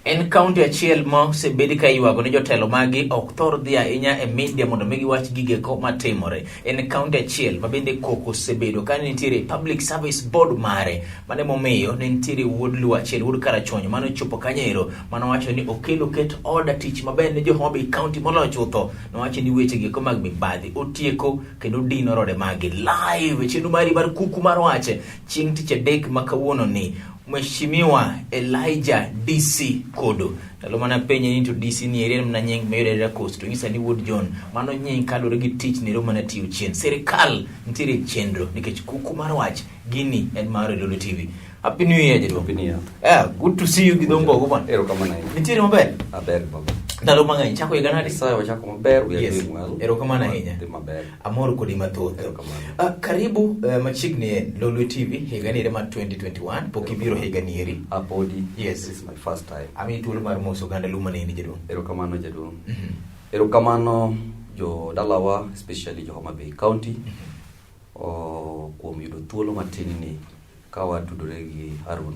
En kaunti achiel ma osebed ka iywago ni jotelo magi ok thor dhi ahinya e media mondo mi giwach gigeko matimore. En kaunti achiel ma bende koko osebedo ka nitiere Public Service Board mare. Mano emomiyo ne nitiere wuod Luo achiel, wuod Karachuonyo, mane ochopo kanyo ero, mane owacho ni okel oket order tich maber ne jo Homa Bay County moloyo chutho. Nowacho ni weche geko mag mibadhi otieko kendo dino rode magi live e chenro mari mar kuku mar wach chieng' tich adek ma kawuono ni. Mheshimiwa Elijah DC Kodo. Ndalo mana penye ni to DC ni eri en mana nying mayudore e Coast to nyisa ni wuod John. Mano nying kaluwore gi tich nero mana tiyo chien. Sirikal nitiere e chenro nikech kuku mar wach gini en mar Lolo TV. Happy New Year jaduong'. Happy New Year. Yeah, good to see you gi dho mbogo bwana. Erokamano ahinya. Nitiere maber? Aber baba. Ndalo mang'eny chako higa nade? Nyasaye wachako maber, we are Yes. doing well. Erokamano ahinya. Dhi maber. Amor kodi mathoth. Erokamano. Karibu machiegni e Lolwe TV higa ni ere mar 2021 pok ibiro higa ni eri. Apodi. Yes. This is my first time. Amiyi thuolo mar moso oganda Luo maneni jaduong'. Erokamano jaduong'. Erokamano jo dalawa, especially jo Homa Bay County, o, kuom yudo thuolo matin ni ka watudore gi Harun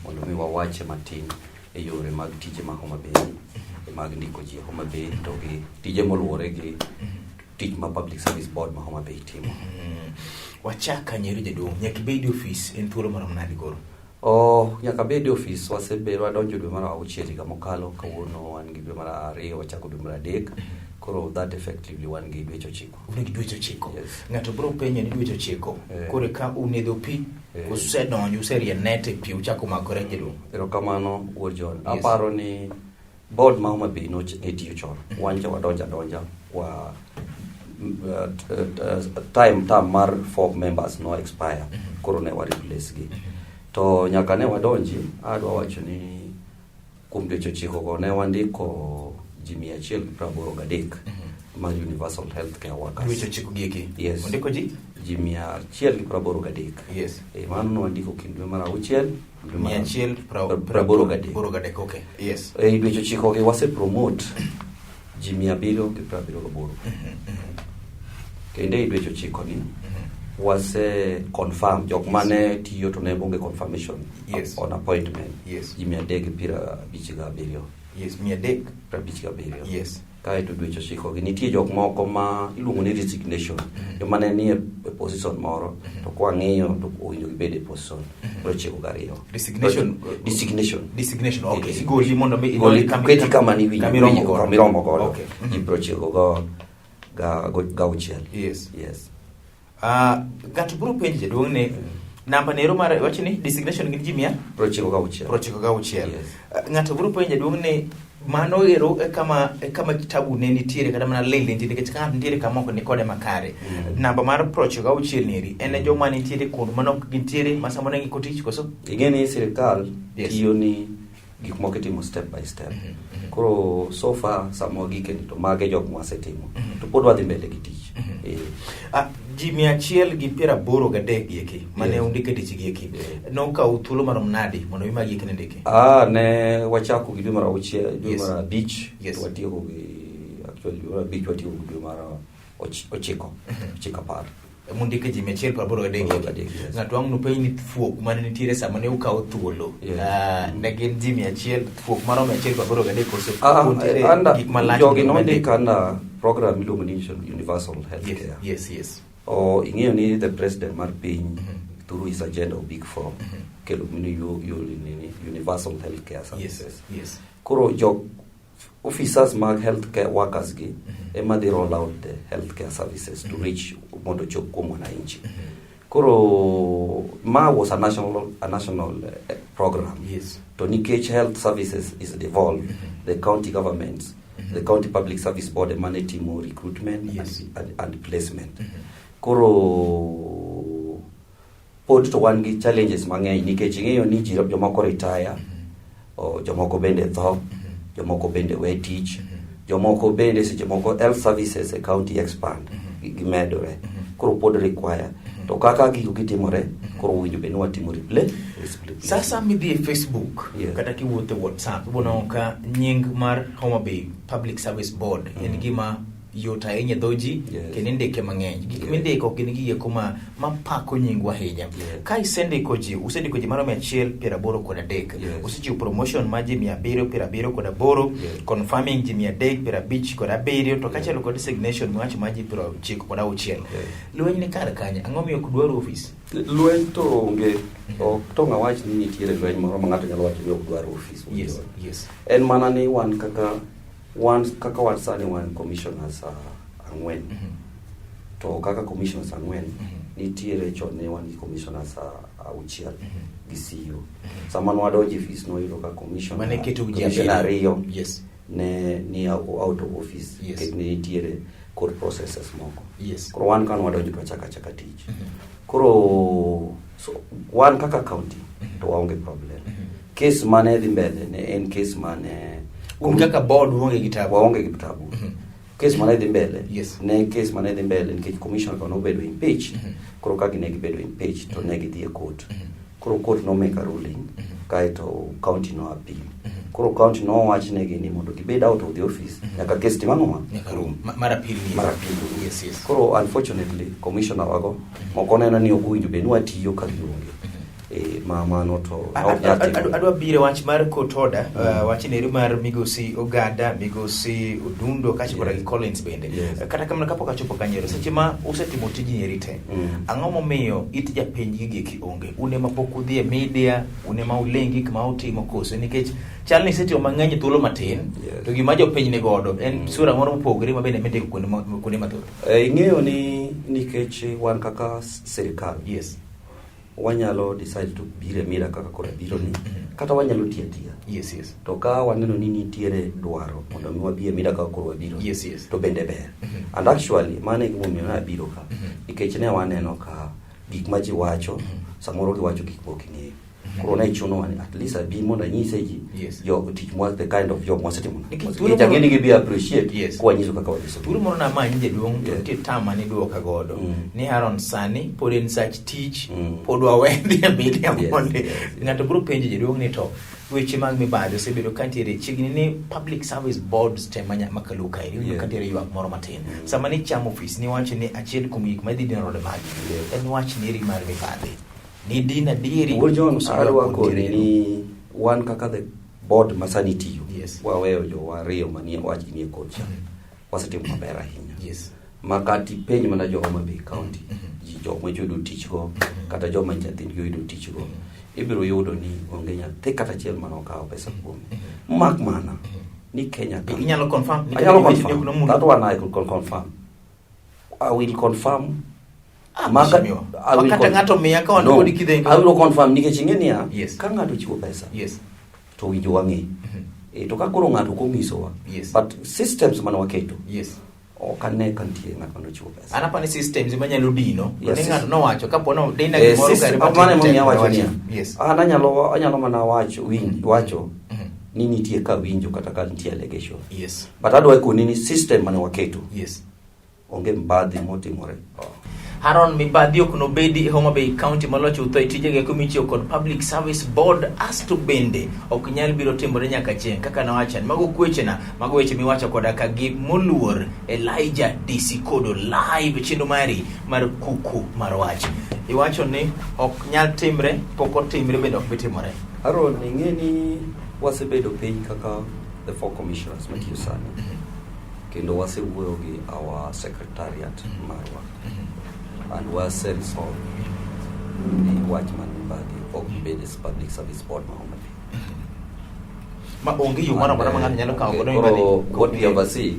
mondo mi wawache matin e yore mag tije ma Homa Bay, mag ndiko ji e Homa Bay to gi tije moluwore gi tich ma Public Service Board ma Homa Bay timo. Wachak kanyo jaduong', nyaka ibed e ofis en thuolo marom nade koro? Oh, nyaka bed e ofis wasebedo wadonjo dwe mar auchiel higa mokalo kawuono wan gi dwe mar ariyo wachako dwe mar adek koro that effectively wan gi dweche 9. Un gi dweche 9. Yes. Ng'ato biro penjo ni dweche 9. Eh. Koro ka un e dho pi, Eh. usedonjo, userie net e pi, uchako mako rech jaduong'. Erokamano wuod John. Yes. Aparo ni board ma Homa Bay ne tiyo chon. Wan cha wadonjo adonja wa time term mar four members no expire koro ne wa replace gi. To nyaka ne wadonji adwa wacho ni kuom dweche 9 go ne wandiko ji 183 mar Universal Healthcare Workers. Dweche 9 gi eki. Yes. Ondiko ji? Ji 183. Yes. E, mano ne wandiko kind dwe mar auchiel dwe mar 183 83. 83, okay. Yes. E dweche 9 gi wase promote ji 778. Kendo e dweche 9 ni wase confirm jok mane tiyo to ne onge confirmation Yes. on appointment. Yes. Ji 357. Yes, 300. 57. Yes. Kaeto dweche 9 gi nitie jok moko ma iluongo ni resignation. Joma ne nie e position moro to kwang'iyo to owinjo gibed e position 92. Resignation. Designation. Designation, okay. Yes. Igoli mondo mi Igoli, kama- keti kama niwinjo- kama iromo godo. kama iromo godo. Okay. Ji 96. Yes. Yes. Ng'ato biro penjo jaduong' ni namba nero mar wach ni designation gin ji mia 96. 96. Yes. Ng'ato biro penjo jaduong' ni mano ero e kama tabu ne nitiere kata mana lil nitie nikech ka ng'ato nitiere kama ok ni kode makare. Namba mar 96 neri en e joma nitiere kuond mane ok gintiere ma samoro ne giko tich koso? Ing'e ni sirikal Yes. tiyo ni gik moko itimo step by step. Koro so far sama wagike ni to mage jok mwasetimo. To pod wadhi mbele gi tich. Eh. Ji 183 gi eki mane Yes. undike tich gi eki Yeah. nokawo thuolo marom nade mondo mi magi eki ne ndiki? Ne wachako gi dwe mar auchiel, dwe Yes. mar abich, Yes. to watieko gi actually dwe mar abich watieko gi dwe mar 9, 9 10. Mundike ji 183 gi eki. 83, yes. Ng'ato ang' nopenj ni fuok mane nitiere sama ne ukawo thuolo. Yes. Ne gin ji 100, fuok maromo 183 koso Ah, nitiere gik malach jogi mondo nondik mandik? under program miluongo ni Universal Healthcare. Yes. O ing'eyo ni the president mar piny through his agenda of Big Four kelo mini nini, Universal Healthcare Services. Yes. Koro jok officers mag healthcare workers gi ema dhi roll out the healthcare services to reach mondo chop kuom wananchi. Koro ma was a national program. Yes. To nikech health services is devolved, the county governments, the county public service board ema ne timo recruitment and placement. Koro pod to wan gi challenges mang'eny nikech ing'eyo ni ji jomoko retire, o, jomoko bende tho, jomoko bende we tich, jomoko bende seche moko health services e county expand, gimedore. Koro pod require. To kaka gigo gitimore, koro owinjo bed ni watimo replay. Sasa midhi e Facebook Yes. kata kiwuotho e WhatsApp ibiro neno ka nying mar Homa Bay Public Service Board en gima yot ahinya e dho ji kendo indike mang'eny. Gik mindiko ok gin gigo ma mapako nyingwa ahinya. Ka isendiko ji, usendiko ji maromo 183. Usechiwo promotion mar ji 778, confirming ji 357, to kaachiel kod resignation miwacho mar ji 96. Lweny ni kar kanye? Ang'o miyo ok dwar ofis? Lweny to onge. Ok tong' awach ni nitiere lweny moro ma ng'ato nyalo wacho ni ok dwar ofis. En mana ni wan kaka wan sani wan commissioners ang'wen. To kaka commissioners ang'wen, nitiere chon ne wan gi commissioners auchiel gi CEO. Sama nwadonjo e ofis noyudo ka commissioner Mane keto ji commissioner abiriyo. ariyo ne ni out of office nikech ne nitiere court processes moko. Koro wan ka nwadonjo to wachako achaka tich. Koro so, wan kaka county to waonge problem. Case mane dhi mbele ne en case mane Un kaka board uonge gi tabu. Waonge gi tabu. Case mane dhi mbele ne case mane dhi mbele nikech commissioner ka nobedo impeach. Koro ka gine gibedo impeach to ne gidhi e court. Koro court no make a ruling, kaeto county no appeal. Koro county no wach negi ni mondo gibed out of the office nyaka case tim ang'o? Nyaka rum. Mar appeal ni. Mar appeal. Koro unfortunately commissioner wago moko neno ni ok owinjo bed ni watiyo ka gionge. Ma mano to ok nyal timore. Adwa biro wach mar court order, wach neri mar migosi Ogada, migosi Odundo kaachiel koda gi Collins bende. Kata kamano kapok achopo kanyo, seche ma usetimo tijni eri te, ang'o momiyo it japiny gi giki onge? Un ema pok udhi e media, un ema uling gik ma utimo koso? Nikech chal ni isetimo mang'eny e thuolo matin, to gima jopiny ni godo en sura moro mopogore ma bende mindiko kuonde mathoth. Ing'eyo ni nikech wan kaka sirikal wanyalo decide to biro e media kaka koro abiro ni, kata wanyalo tiyo atiya. Yes, yes. To ka waneno ni nitiere dwaro mondo mi wabi e media kaka koro wabiro, Yes. to bende ber. And actually mano e gimomiyo ne abiro ka, nikech ne waneno ka gik ma ji wacho, samoro giwacho gik mok ing'eyo. Koro ne chunowa ni at least abi mondo anyise ji jo tich mwa, the kind of job mwasetimo. Nikech Nikech thuolo ang'e ni gibi appreciate kwanyiso kaka wajiso. Thuolo moro namanyi jaduong' to nitie tama niduoka godo ni Aaron sani pod en sach tich, pod wawe dhi e media mondi ng'ato biro penjo jaduong' ni to weche mag mibadhi osebedo ka nitiere chiegni ni public service boards te makaluo kaeri iwinjo ka nitiere ywak moro matin. Sama nichamo ofis niwacho ni achiel kuom gik madhi dino rode magi en wach neri mar mibadhi ni din adieri. Wuod John, koso ywak adwa pod koni nitiere? Ni wan kaka the board ma sani tiyo, waweyo jowa ariyo manie wach gi nie court cha, wasetimo maber ahinya. Ma kata ipenj mana jo Homa Bay County, ji jok ma oyudo tich go, kata joma nyithindgi oyudo tich go, ibiro yudo ni onge nyathi kata achiel mane okawo pesa kuome. Mak mana ni Kenya ka Inyalo confirm? Anyalo Nikech confirm. ok nomulo. That one I could confirm. I will confirm. Ah, Maka- mheshimiwa. I will Makata ng'ato miya ka wan No, kodi kidhengo. I will confirm nikech ing'e niya, ka ng'ato ochiwo pesa to winjo wang'e. To ka koro ng'ato ok onyisowa, but systems mane waketo, ok ane ka nitie ng'at mane ochiwo pesa. An apani systems ema nyalo dino. To ni ng'ato nowacho kapo no dina gimoro system- kare matin mano emomiyo tek awacho wacho. niya, an anyalo mana wacho wacho ni nitie ka winjo kata ka nitie allegation. But adwa koni ni system mane waketo, onge mbadhi motimore. Haron, mibadhi ok nobedi e Homa Bay County moloyo chutho e tijegi eko michiwo kod Public Service Board asto bende ok nyal biro timore nyaka chieng' kaka nawacho ni mago kwechena, mago weche miwacho koda ka gi moluor Elijah DC Kodo live chenro mari mar kuku mar wach. Iwacho ni ok nyal timre, pok otimre bende ok bi timore. Aaron, ing'e ni wasebedo piny kaka the four commissioners matiyo sani, kendo wasewuoyo gi our secretariat marwa and wase resolve ni wach mar mibadhi ok bi bedo e Public Service Board ma Homa Bay. Ma onge yo moro amora ma ng'ato nyalo kawo godo mibadhi. Koro what we oversee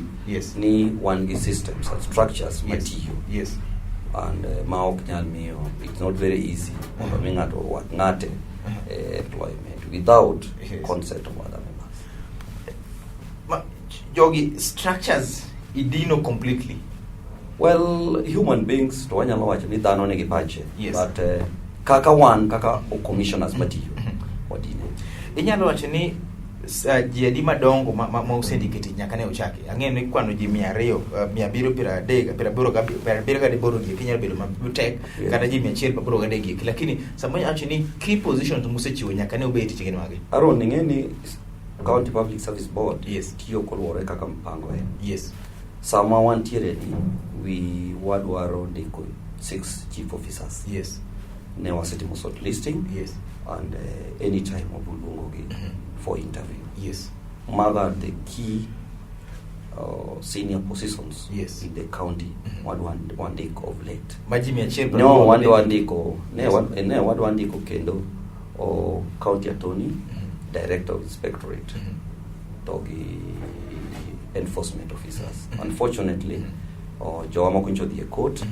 ni wan gi systems and structures matiyo and ma ok nyal miyo, it's not very easy mondo mi ng'ato orwak ng'ate e employment without consent of other members. Ma, jogi structures idino completely. Well, human beings to wanyalo wacho ni dhano nigi pache. But kaka wan kaka commissioners matiyo, wadine. Inyalo wacho ni ji adi madongo ma usendike tich nyaka ne uchaki? Ang'eyo ni kwano ji 200, 730, 78 gi inyalo bedo matek, kata ji 183 gi, lakini samoro inyalo wacho ni key positions musechiwo nyaka ne ubed tich gin mage? Aaron, ing'e ni County Public Service Board tiyo koluwore kaka mpango en. Sama wantiere ni, we wadwaro ndiko six chief officers. Ne wasetimo shortlisting and anytime wabiro luongogi for interview. Maga are the key senior positions in the county wadwa wandiko of late. Ma ji 100 No, wadwa ndiko ne, ne wadwa ndiko kendo o county attorney, director of inspectorate to gi enforcement officers. Unfortunately, jowa moko nyocha odhi e court.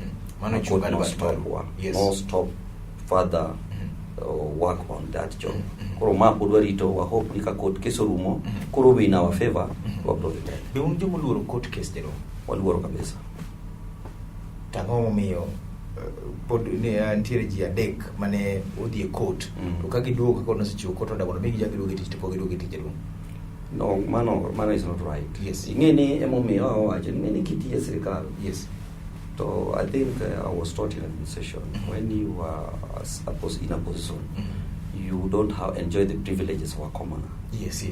Mano Court chung' no advert stop maru. wa. Yes. No stop further work on that job. Koro ma pod warito, wa hope ni ka court case orumo, koro be in our favor, wabro dhi mbele. Be un joma oluoro court case, jaduong'? Waluoro kabisa. To ang'o momiyo pod nitiere ji adek mane odhi e court to ka giduogo kaka nosechiwo court order mondo mi gichak giduog e tich to pok giduogo e tich, jaduong'? No, mano is not right. Ing'e ni emomiyo awacho, ing'e ni kitiyo e sirikal, to I think I was taught in administration, when you are in a position, you don't have enjoy the privileges of a commoner.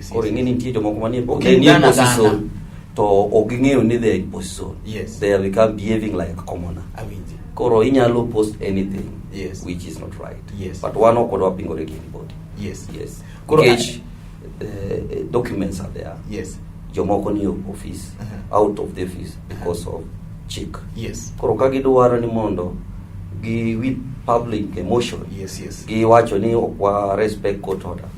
Koro ing'e ni nitie jomoko manie Ok nie gana position gana. to ok ging'eyo ni they are in position. They have become behaving like a commoner. Awinji. Koro inyalo post anything which is not right. But wan ok wadwa pingore gi anybody. Yes. Koro Nikech documents are there. Jomoko ni office, out of the office because of chik. Koro ka gidwaro ni mondo gi with public emotion, giwacho ni ok wa respect court order.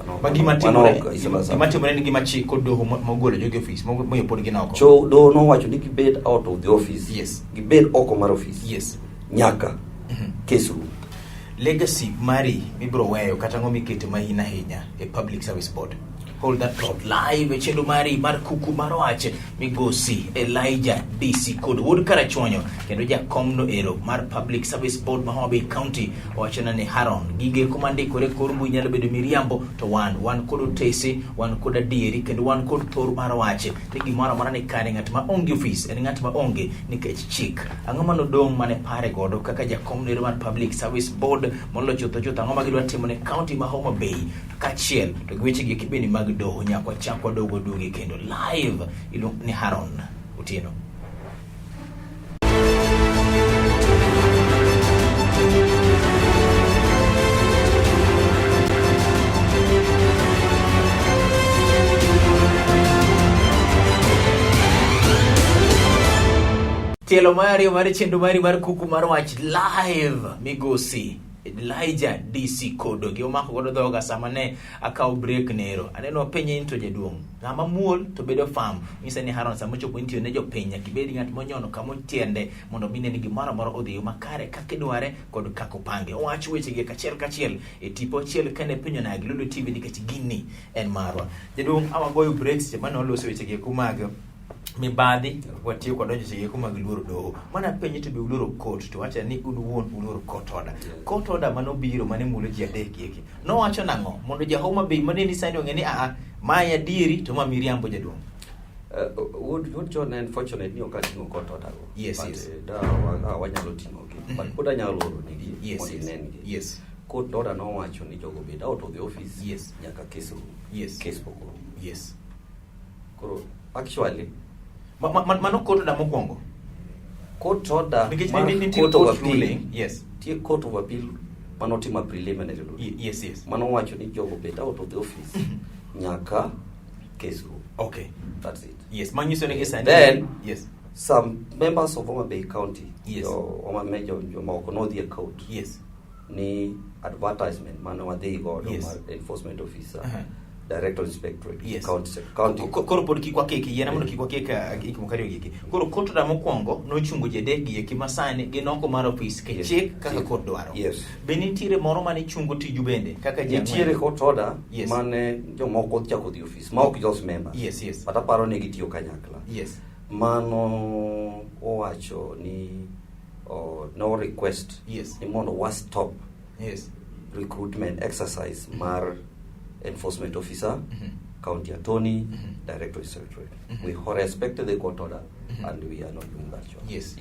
No, Ma gima mano timore ok is a gima timore ni gima chik kod doho mogolo jogi e ofis momiyo pod gin oko. Cho doho nowacho ni gibed out of the office. Gibed oko mar office. Nyaka case rum. Legacy mari mibiro weyo kata ang'o miketo mahin ahinya e Public Service Board? Hold that thought live e chenro mari mar Kuku mar Wach. Migosi Elijah DC kod wuod Karachuonyo kendo jakomno ero mar Public Service Board ma Homa Bay County owachona ni Haron gige kuma ndikore kor mbui nyalo bedo miriambo to wan kod otese, wan kod adieri kendo wan kod thor mar wach ni gimoro amora ni kare. Ng'at ma onge ofis en ng'at ma onge nikech chik. Ang'o manodong' mane pare godo kaka jakom ero mar Public Service Board moloyo chutho chutho? Ang'o ma gidwa timo ne county ma Homa Bay kaachiel to gi weche gi eki bende mag doho? Nyaka wachak wadog waduogi kendo live. Iluongo ni Haron Otieno. Tielo mar ariyo mar chenro mari mar Kuku mar Wach live. Migosi Elijah DC Kodo gi omako godo dhoga sama ne akawo break nero. Aneno apenje ni to jaduong', ng'ama muol to bedo fam. Nyisa ni Haron, sama ochopo ni tiyo ne jopiny nyaka ibed ng'at monyono kama tiende mondo mi ne ni gimoro amora odhi yo makare kaka idware kod kaka opange. Owacho wechegi kachiel kachiel e tipo achiel kane penjo na Lulu TV nikech gini en marwa. Jaduong', awagoyo break seche mane waloso wechegi eko mag mibadhi, watiyo kod donjo seche mag luoro doho. Mana penjo to be uluoro court? To wacho ni un wuon uluoro court order. Court order manobiro mane mulo ji adek eki nowacho nang'o mondo ja Homa Bay maneni sani ong'e ni aa mae adieri to ma miriambo, jaduong'? Wuod John, unfortunate ni ok ating'o court order go. But, da wanyalo ting'o gi. But pod anyalo oro negi mondo inen gi. Court order nowacho ni jogo bed out of the office nyaka case rum. Case pok orumo. Koro actually Mano court order mokwongo. Court order Nikech mar nitie court of court appeal. ruling. Nitie court of appeal manotimo a preliminary ruling. Manowacho ni jogo bed out of the office nyaka case rum. That's it. Yes, manyiso ni sani Then some members of Homa Bay County, jo Homa Bay, jomoko nodhi e court ni advertisement mane wadhi godo mar enforcement officer, director inspectorate, county. Koro pod kik wakeki yiena mondo kik wakek gik moko ariyo gieki. Koro court order mokwongo nochungo ji adek gi eki masani gin oko mar ofis ke chik kaka court dwaro. Be nitiere moro mane chungo tiju bende kaka ji ang'wen? Nitiere court order mane jomoko chako dhi ofis ma ok jos members. But aparo ni gitiyo kanyakla. Mano owacho ni no request ni mondo wa stop recruitment exercise mar enforcement officer, county attorney, director of secretary. We respect the court order and we are not doing that job. Yes.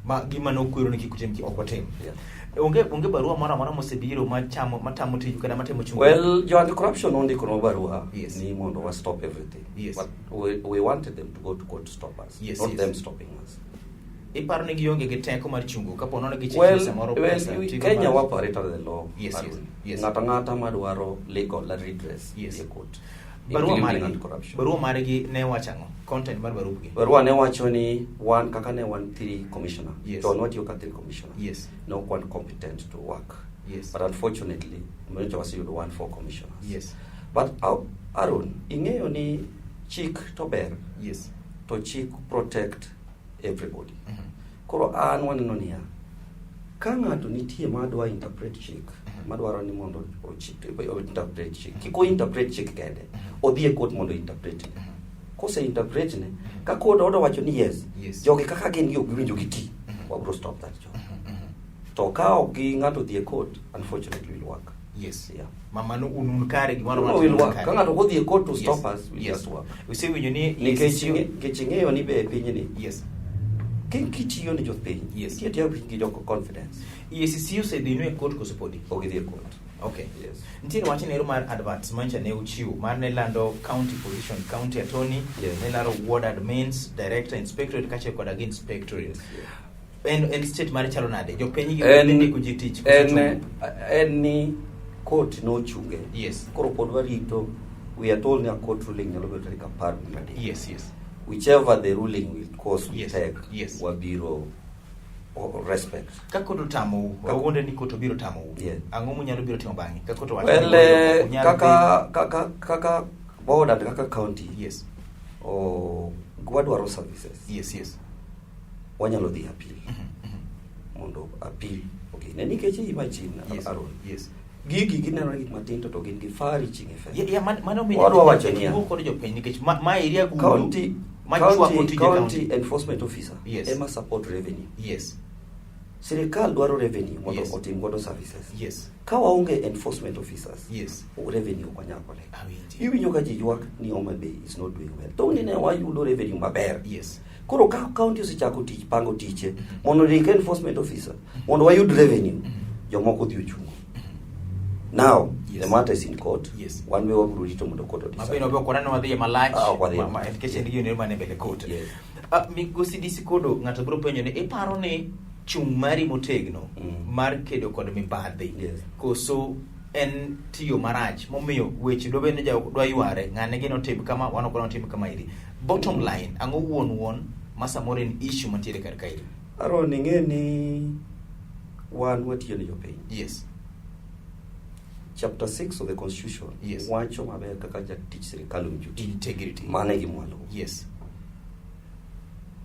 Ma gima nokwero ni kik utim ki ok watim. Yeah. Onge barua moro amora mosebiro machamo matamo tiju kata matemo chungo. Well, jo anti-corruption nondikonwa barua Yes. ni mondo wa stop everything. Yes. But we wanted them to go to court to stop us, not them stopping us. Iparo ni gionge gi teko mar chungo kapo nono gichiko Well, samoro well, pesa tigo Kenya mar- wa operate under the law. Yes, Arun. yes. Ng'ato ang'ata madwaro legal redress Yes. e court. Barua Including margi, anti-corruption. barua margi ne wacho ang'o? Content mar barupgi. Barua ne wacho ni wan kaka ne wan three commissioner. Yes. To nwatiyo ka three commissioner. Yes. Ne ok wan competent to work. Yes. But unfortunately, nyocha waseyudo wan four commissioners. Yes. But Aaron, ing'eyo ni chik to ber Yes. to chik protect everybody. Mhm. Koro an waneno niya, ka ng'ato nitie madwa interpret chik, madwaro ni mondo o interpret chik, kik o interpret chik kende, odhi e court mondo interpret ne. Kose interpret ne, ka court order wacho ni yes, jogi kaka gin gi ok giwinjo giti, wabro stop that job. To ka ok gi ng'ato odhi e court, unfortunately will work. Yes. Yeah. Ma mano un kare gimoro No, amora will timo work. kare. Ka ng'ato ok odhi e court to stop us, we Yes. just work. Usewinjo ni Nikech EACC nikech ing'eyo ni be e pinyni, Yes. kitiyo ne jopiny, itiyo atiya gi joko confidence, EACC osedhinu e court koso podi? Ok gidhi e court. Okay. Yes. Nitiere wach nero mar adverts mancha ne uchiwo mar ne lando county position, county attorney, ne lando ward admins, director, inspectorate kaachiel koda gi inspectorate. En state mare chalo nade? Jopiny gi ndiko ji tich koso En, chungo? en ni court nochunge. Yes. Koro pod warito. We are told ni a court ruling nyalo bedo tarik 13. Yes. Whichever the ruling will cause we take, wabiro respect. Ka court otamou, wawuonde ni court obiro tamou. Yeah. Ang'o munyalo biro timo bang'e? Ka court owacho Well, ni ok unyal kaka board and kaka county, Yes. o, wadwaro services. Yes. Wanyalo dhi appeal. Mondo appeal ogine. Nikech imagine, Aaron. Gigi gineno gik matindo to gin gi far reaching effect. Yeah, mano omiyo Wadwa wacho niya. wuo kod jopiny nikech ma area gulu County, ma chwako county, tije county county. enforcement officer ema support revenue. Sirikal dwaro revenue mondo otim godo services. Ka waonge enforcement officers, revenue ok wanyal collect. Awinji. Iwinjo ka ji ywak ni Homa Bay is not doing well. To ni ne wayudo revenue maber. Koro ka county osechako tich pango tiche mondo ondik enforcement officer mondo wayud revenue, jomoko dhi ochungo. Now, the matter is in court. Wan be wabiro rito mondo court Ma odecide. bende wabe ok waneno wadhiye malach. Ah, ok wadhiye Ma nikech en gino mane mbele court. Yes. Ah, migosi DC Kodo, ng'ato biro penjo ni iparo ni chung' mari motegno mar kedo kod mibadhi koso en tiyo marach momiyo weche dwa bende dwa yware ng'ane gino tim kama wan ok wan tim kama iri. Bottom line, ang'o wuon wuon ma samoro en issue mantiere kar kaeri? Aaron, ing'e ni wan watiyo ne jopiny. Yes. Chapter 6 of the Constitution wacho maber kaka jatich sirikal owinjo ti. Integrity. Mano e gima waluwo. Yes.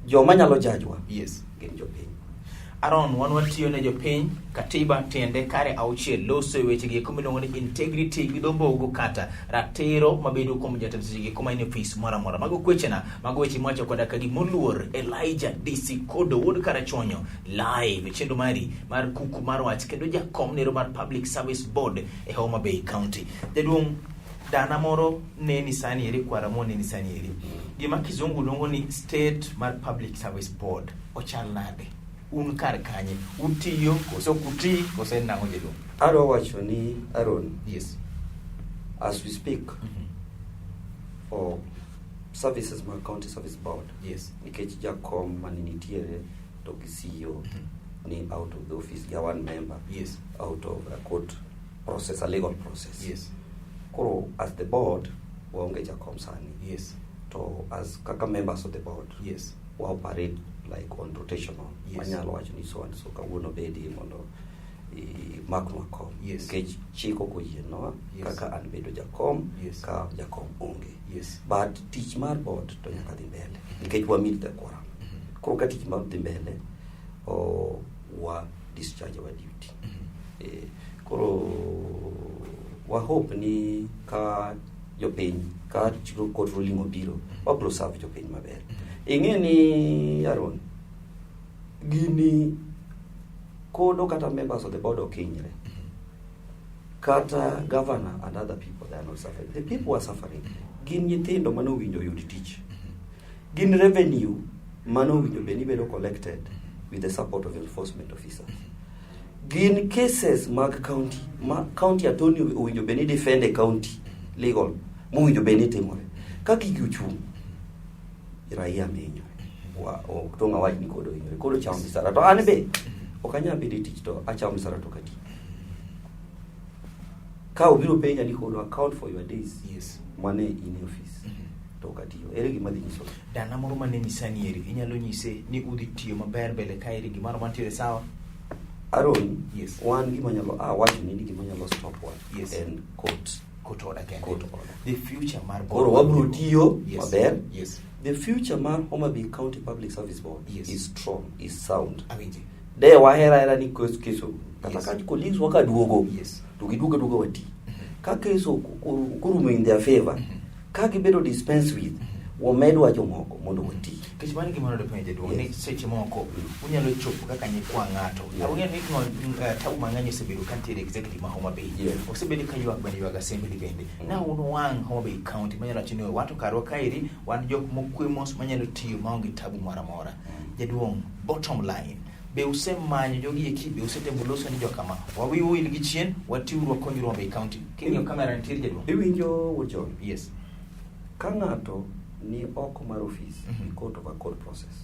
Joma nyalo jajwa Yes. gin jopiny. Aaron, wan watiyo ne jopiny, katiba tiende kare auchiel loso e weche gi eko miluongo ni integrity gi dho mbogo kata ratiro mabedo kuom jatend seche gi eko ma en e ofis moro amora. Mago kwechena, mago weche mwacho koda ka gimoluor Elijah DC Kodo wuod Karachuonyo live e chenro mari mar kuku mar wach kendo jakom nero mar Public Service Board e Homa Bay County. Jaduong' dana moro neni sani eri, kwara mo neni sani eri. Gima kizungu luongo ni state mar Public Service Board ochal nade? Un kar kanye? Utiyo koso ok uti koso en nang'o jaduong'? Adwa wacho ni Aaron, Yes. as we speak, for services mag County Service Board, nikech jakom mane nitiere to gi CEO ni out of the office, ja one member out of a court process, a legal process. Koro as the board waonge jakom sani. Yes. To as kaka members of the board, wa operate like on rotational. Wanyalo wacho ni so and so kawuono bedi mondo imaknwa kom. Yes. Nikech chik ok oyienwa kaka an bedo jakom ka jakom onge. Yes. But tich mar board to nyaka dhi mbele nikech wa meet the quorum. Koro ka tich mar dhi mbele, o wa discharge our duty. Koro wa hope ni ka jopiny ka court ruling obiro wabiro serve jopiny maber. Ing'e ni Aaron, gini kodo kata members of the board ok hinyre. Kata governor and other people, they are not suffering. The people who are suffering gin nyithindo mane owinjo oyud tich. Gin revenue mane owinjo bed ni bedo collected. with the support of enforcement officers. Gin cases mag county ma county attorney owinjo bed ni defend e county legal mowinjo bed ni timore. Ka gigi ochung', raia mihinyore. Ok tong' awach ni kod ohinyore. Koro chamo misara. To an be ok anyal bedo e tich to achamo misara to ok ati. Ka obiro penja ni kono account for your days mane in e office to ok atiyo. Ere gima dhi nyiso? Dana moro maneni sani eri inyalo nyise ni udhi tiyo maber mbele ka eri gimoro mantiere sawa. Aaron, wan gima nyalo wacho ni gima nyalo stop wa en court. Court order kende. Court order. The future mar board. Koro wabiro tiyo maber. The future mar Homa Bay County Public Service Board is strong, is sound. Awinji. De wahera hera ni kes keso. Kata ka colleagues waka duogo. To giduogo duogo wati. Ka keso korumo in their favor. Ka gibedo dispense with, wamed wacho moko mondo wati. Nikech mano gima nodo penjo jaduong' ni seche moko unyalo chopo kaka nyikwa ng'ato. Awinjo ni tabu mang'eny osebedo ka nitiere executive ma Homa Bay. Osebedo ka ywak bende ywak assembly bende. Na un wang' Homa Bay County manyalo wacho ni wato karwa kaeri wan jok mokwe mos manyalo tiyo maonge tabu moro amora. Jaduong', bottom line, be usemanyo jogi eki, be usetemo loso ni jokama wawiu wil gi chien, watiuru wakonyuru Homa Bay County. King'iyo kamera nitiere jaduong'. Iwinjo Wuod John? Yes. Ka ng'ato ni oko mar ofis because of a court process,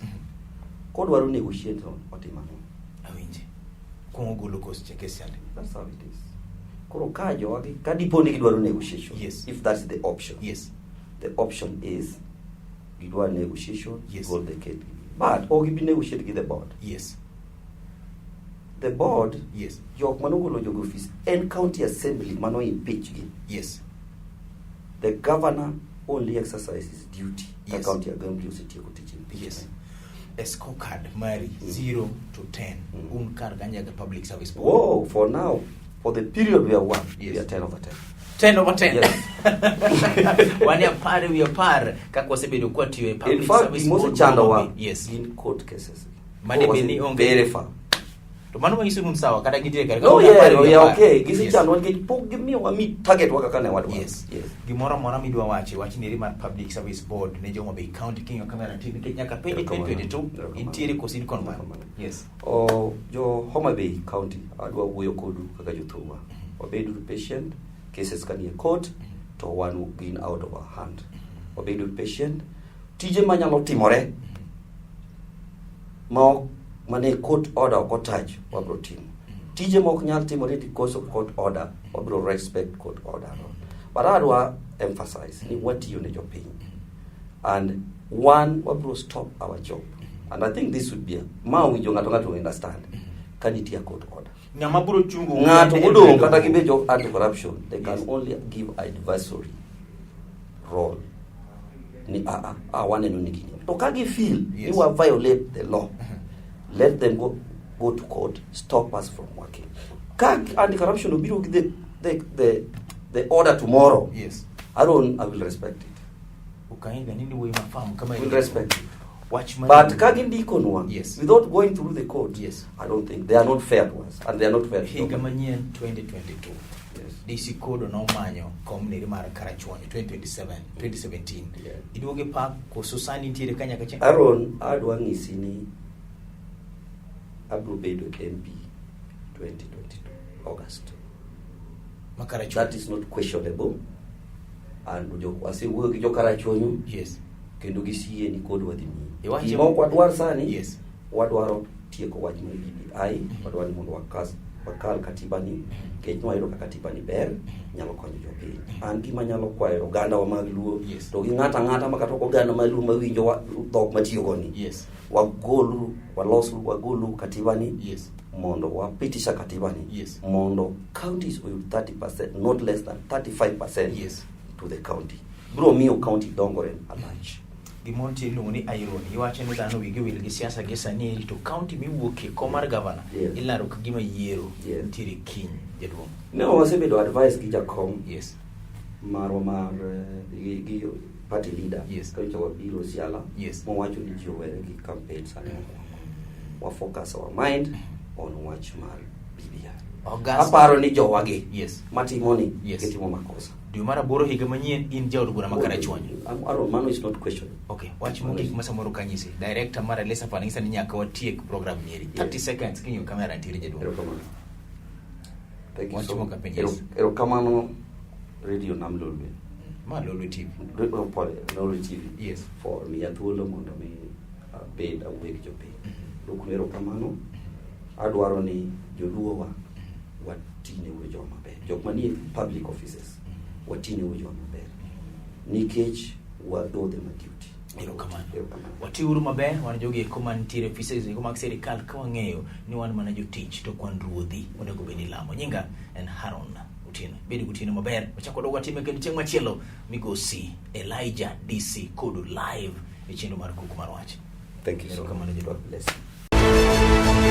kodwaro negotiate otim ang'o? Awinji. Kuongo golo kos cheke siande. That's how it is. Koro ka jowagi, ka dipo ni gidwaro negotiation, if that's the option, the option is gidwaro negotiation, gol the case. But ok gibi negotiate gi the board. The board, jok manogolo jogo ofis en county assembly mano impeach gi. The governor only exercises duty. Ka county assembly osetieko tich impeachment. A scorecard mari 0 to 10. Un kar kanyaga Public Service Board. Whoa, for now, for the period we are one, we are 10 over 10. 10 over 10. Yes. Wan e apar ewi apar kaka wasebedo kwa tiyo e Public In fact, Service gima Board. osechandowa gin court cases. Mane Koro be ni wase onge. very far. To mano manyiso ni un sawa kata gintiere kar. No, Un yeah, apar no, ewi we are apar. okay. Gisechandwa nikech pok gimiyowa mi target wa kaka ne wadwaro. Gimoro amora midwa wacho, wach neri mar Public Service Board ne jo Homa Bay County king'iyo kamera nitie nikech nyaka penj Erokamano. 2022 Erokamano. intiere koso in confirm. Erokamano. O, jo Homa Bay County adwa wuoyo kodu kaka jothurwa. Wabeduru patient, cases ka nie court to wan gin out of our hand. Wabeduru patient. Tije manyalo timore ma ok mane court order ok otach wabiro timo. Tije ma ok nyal timore because of court order wabiro respect court order no. But adwa emphasize ni watiyo ne jopiny. And one, wabiro stop our job. And I think this would be a, ma owinjo ng'ato ng'ato understand ka nitie a court order. Ng'ama biro chungo Ng'ato en modong' bedo- kata gibed jo anti-corruption, they can only give advisory role. Ni a a waneno ni gini. To ka gi feel ni wa violate the law, let them go to court, stop us from working. Ka anti-corruption obiro gi the order tomorrow, Aaron, I will respect it. Ukainga nini wuoyi mafamu kama Will respect it. Wach mar But ka gindikonwa, without going through the court, I don't think they are not fair to us, and they are not fair to Higa nobody. manyien 2022. DC Kodo nomanyo kom neri mar Karachuonyo 2027, 2017. Iduoge pak koso sani nitiere ka nyaka chieng'? Aaron, adwa ng'isi ni abiro bedo MP 2022 August. Ma Karachuonyo. That is not questionable. And asewuoyo gi jo Karachuonyo. Kendo gisiyie ni kod wadhi nyime. Iwacho- Gima ok wadwar sani, wadwaro tieko wach mar BBI, wadwaro ni mondo wakal katiba ni, nikech nwayudo ka katiba ni ber, nyalo konyo jopiny. An gima nyalo kwayo oganda wa mag Luo, to gi ng'ato ang'ata ma kata ok oganda mar Luo mawinjo dhok matiyogo ni, wagolu, walosuru, wagolu katiba ni, mondo wapitisha katiba ni, mondo counties oyud 30%, not less than 35% to the county. Biro miyo county dongore alach. Gimoro nitie iluongo ni irony. Iwacho ni dhano wigi wil gi siasa gi sani eri to county miwuokie kom mar gavana ilaro ka gima yiero nitiere kiny jaduong'. Ne wasebedo advice gi jakom marwa mar gi party leader ka nyocha wabiro Siala mowacho ni ji owere gi campaign sani mokwongo. Wa focus our mind on wach mar BBI. August. Aparo ni jowagi matimo ni gitimo makosa. Dwe mar aboro higa manyien in jaod bura ma Karachuonyo. Aaron, mano is not question. Okay, wach mogik ma samoro kanyisi. Director mar Elisa Fan nyisa ni nyaka watiek program nieri. 30 seconds king'iyo kamera nitiere jaduong'. Erokamano. Thank you Wach so mok much. apenj, yes. Erokamano Radio Nam Lolwe. Ma Lolwe TV. Oh, pole, Lolwe TV. Yes. For miya thuolo mondo mi abed awuoye gi jopiny. Duoknu erokamano. Adwaro ni joluowa watine uru jowa maber. Jok manie public offices watine uru jowa maber. Nikech wa owe them a duty. Erokamano. Erokamano. Watiuru maber wan jogi eko mantiere offices eko mag sirikal ka wang'eyo ni wan mana jotich to ok wan ruodhi onego bed ni ilamo. Nyinga en Haron Otieno. Bed gotieno maber. Wachako dog watime kendo chieng' machielo migosi Elijah DC kodu live e chenro mar Kuku mar Wach. Thank you so Erokamano much. jaduong'. God bless you.